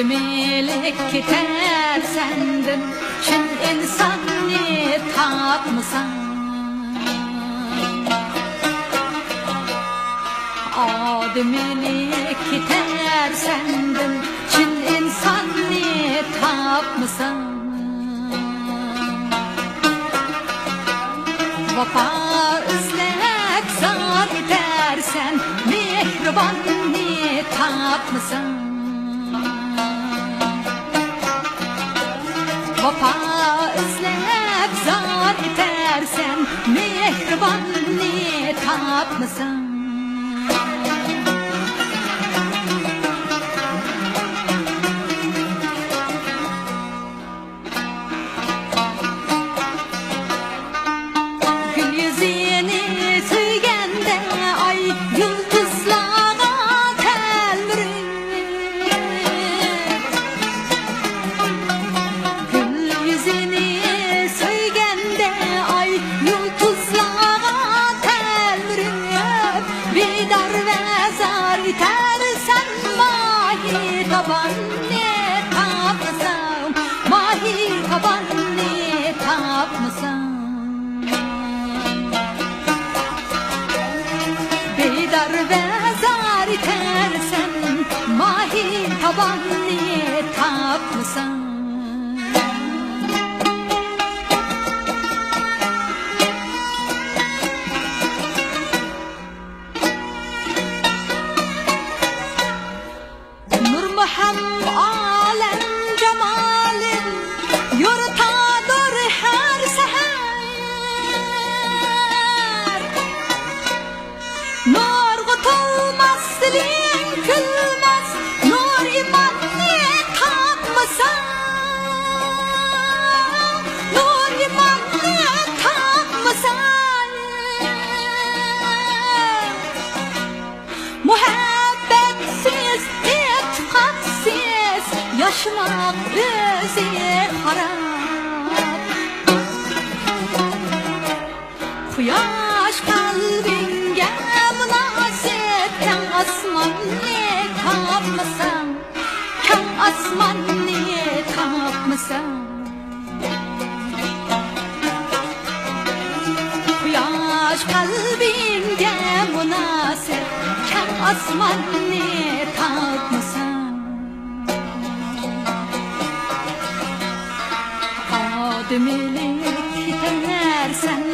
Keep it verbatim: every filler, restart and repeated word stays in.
ئادىمىيلىك كېتەر سەندىن، چىن ئىنساننى تاپمىساڭ. ئادىمىيلىك كېتەر سەندىن، چىن ئىنساننى تاپمىساڭ. ۋاپا ئىزلەپ زار ئېتەرسەن، مېھرىباننى تاپمىساڭ. ۋاپا ئىزلەپ زار ئېتەرسەن، مېھرىباننى تاپمىساڭ. گۈل يۈزىنى سۆيگەندە ئاي يۇلتۇزلارغا تەلمۈرۈپ. گۈل يۈزىنى سۆيگەندە ئاي يۇلتۇزلارغا تەلمۈرۈپ، بىدار ۋە زار ئېتەرسەن ماھىتاباننى تاپمىساڭ. ماھىتاباننى تاپمىساڭ، بىدار ۋە زار ئېتەرسەن، ماھىتاباننى تاپمىساڭ. نۇرمۇ ھەم ئالەم جامالىن يورۇتادۇر ھەر سەھەر. نۇرغا تولماس دىلىڭ كۈلمەس، نۇر ئىماننى تاپمىساڭ، نۇر ئىماننى تاپمىساڭ. مۇھەببەتسىز، ئېتىقادسىز ياشىماق ئۆزى خاراب. قۇياش قەلبىڭگە مۇناسىپ، كەڭ ئاسماننى تاپمىساڭ، كەڭ ئاسماننى تاپمىساڭ. قۇياش قەلبىڭگە مۇناسىپ، كەڭ ئاسماننى تاپمىساڭ. ئادىمىيلىك كېتەرسەن